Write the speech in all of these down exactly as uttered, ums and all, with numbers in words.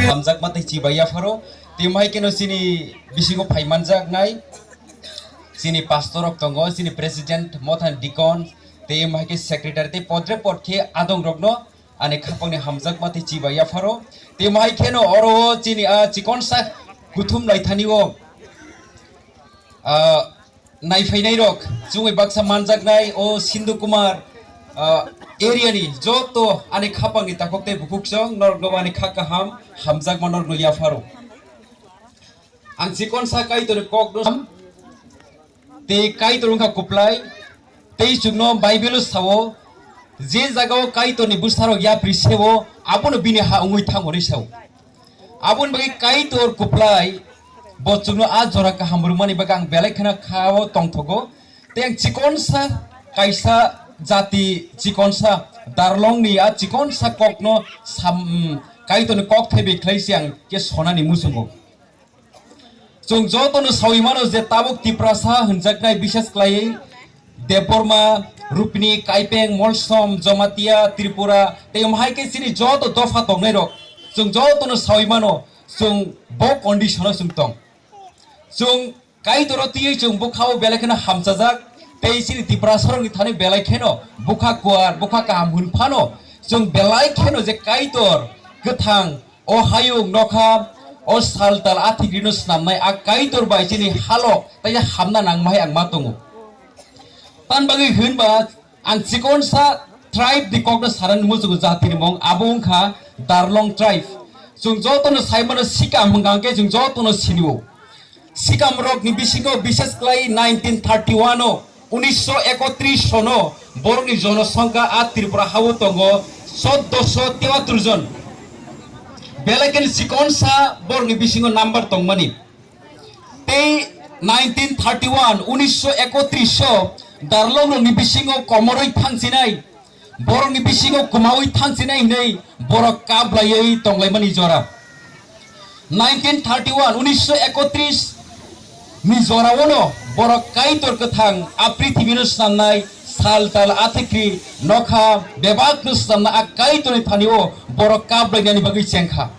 Hamjakma tei chibai yapharo, tei mahai kheno chini bisingo phai manjaknai, chini pastor rok tongo, chini president, motha ni deacon, tei mahai khe secretary, tei podre pod khe adong rokno ani khapang ni hamjakma tei chibai yapharo. Tei mahai kheno oro o chini a chikonsa kuthum laithani o, ah, naiphainai rok, chungwi baksa manjaknai o Sindhu Kumar, ah, area ni joto ani khapang ni takhuk tei bukhuk chong norokno ani kha kaham hamjakma norokno yapharo. Ang chikonsa Kaitor ni kokno sam, tei Kaitor wngkha kuplai, tei chwngno Bible o sao, je jaga o Kaitor ni bwsarok yapri se o, abono bini ha wngwi thango hinwi sao. Aboni bagwi Kaitor kuplai, bo chwngno a jora kaham rwmani bagwi ang belai kheno kha o tongthogo. Tei ang chikonsa kaisa jati, chikonsa darlong ni a chikonsa kokno sam, Kaitor ni kok thaibi khlai se ang khe sonani muchungo. Chwng jotono sawi mano je tabuk Tiprasa hwnjaknai, bises khlaiwi Debbarma, Rupini, Kaipeng, Molsom, Jamatia, Tripura, tei omo hai khe chini joto dopha tongnairok, chwng jotono sawi mano, chwng bo condition o chwng tong. Chwng Kaitor o twiwi chwng bwkha o belai kheno hamchajak, tei chini Tiprasarokni thani belai kheno bwkha kuar, bwkha kaham hwn phano, chwng belai kheno je Kaitor kwthang o hayung nokha, o sal tal a thikrino snamnai a Kaitor bai chini halok taisa hamna nangma hai ang ma tongo. Tan bagwi hwnba ang chikonsa tribe ni kokno sanani muchungo, jati ni mung abo wngkha Darlong tribe. Chwng jotono saimano Sikam hwnka hwnkhe chwng jotono sinio. Sikamrokni bisingo bises khlai nineteen thirty one o, unisho ekotris sono borokni jonosongkha a Tripura hao tongo soddoso teatur jon. Belai kheno chikonsa borokni bisingo number tongmani. Tei nineteen thirty one, unisho ekotris o Darlongrokni bisingo komorwi thangchinai, borokni bisingo kwmawi thangchinai hinwi borok kaplaiwi tonglaimani jora. Nineteen thirty one, unisho ekotris ni jorao no borok Kaitor kwthang a prithibi no snamnai, sal tal a thikri nokha bebak no snamnai a Kaitor ni thani o borok kaplainani bagwi chengkha.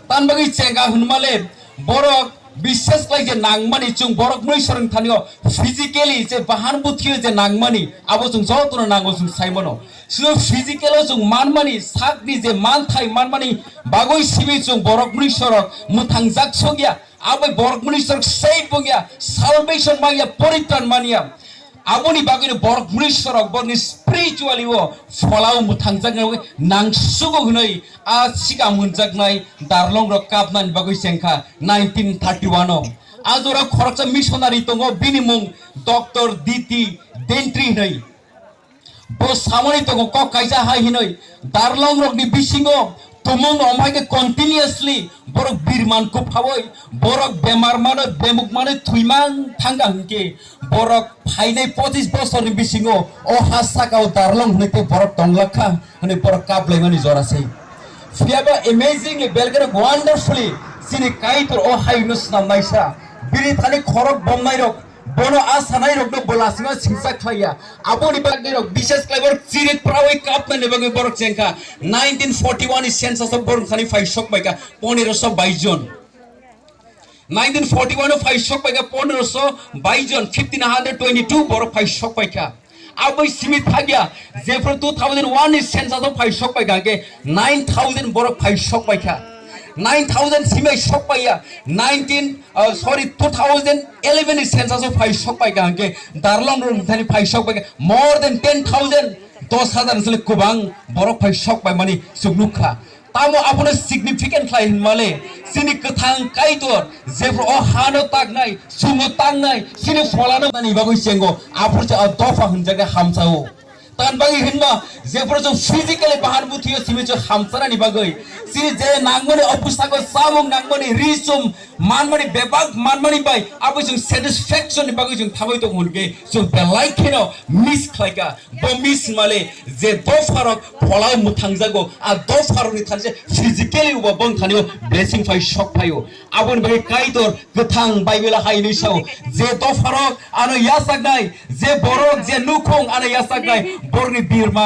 Tan bagwi chengkha hwnma le borok bises khlai je nangmani, chwng borok mnuisor ni thani o physically je bahan buthi o je nangmani, abo chwng jotono nango chwng saimano. Sudu physical o chwng manmani, sakni je manthai manmani bagwi sibi chwng borok mnuisorok mwthang jak sok ya, abo borok mnuisorok save wng ya, salvation man ya, poritran man ya. Abo ni bagwi no borok mnusu rok borok ni spiritually wo phola wo mwthangjaknai, nangsugo hwnwi a sikam hwnjaknai darlong rok kapna ni bagwi cheng kha nineteen thirty one o. A jora khoroksa missionary tongo, bini mung Doctor D T Dentry hwnwi. Bo samani tongo kok kaisa hai hinoi, darlong rokni bisingo tumung no omhai khe continuously borok birman kuphawi, borok bemar mano, bemuk mano, thwimang thangka hwnkhe, borok phainai pochis bosorni bisingo o ha sakao darlong hwnwi tei borok tonglakkha hwnwi borok kaplaimani jora se. Phiyaba amazingly, belgeno wonderfully, chini Kaitor o hayungno snamnaisa, bini thani khorok bomnairok, bono asanairokno bo lasima singsa khlaiya. Aboni bagwi rok bises khlai borok chirik prawi kapnani bagwi borok chengkha. Nineteen forty one ni census o borok thani phai sok paikha pondroso bais jon. Nineteen forty one o phai sok paikha pondroso bais jon, fifteen hundred twenty two borok phai sok paikha. Aboi simi thakya, jephru two thousand one ni census o phai sok paikha hwnkhe nine thousand borok phai sok paikha. Nine thousand simi sok paiya, nineteen, uh, sorry, two thousand eleven ni census o phai sok paikha hwnkhe darlong rok thani phai sok paikha more than ten thousand, dos hazar ni sle kwbang borok phai sok paimani chwng nukha. Tamo abono significant khlai hwnmale, chini kwthang Kaitor jephru o hano taknai, chwngno tangnai, chini pholano nani bagwi chengo, aphuru se a dopha hwnjaknai hamchao. Tamni bagwi hwnba, jephru chwng physically bahan bwthwio simi chwng hamchanani bagwi, chini je nangmani opusago chamung nangmani ri chum manmani bebak manmani bai, abo chwng satisfaction ni bagwi chwng thabai tong hwn khe, chwng belai kheno miss khlaikha. Bo miss male je dopharok pholao mwthangjago, a dopharokni thani se physically uba bong thani o blessing phai sok phaio. Aboni bagwi Kaitor kwthang Bible hai hinwi sao, je dopharok ano yachaknai, je borok je nukhung ano yachaknai, borokni birma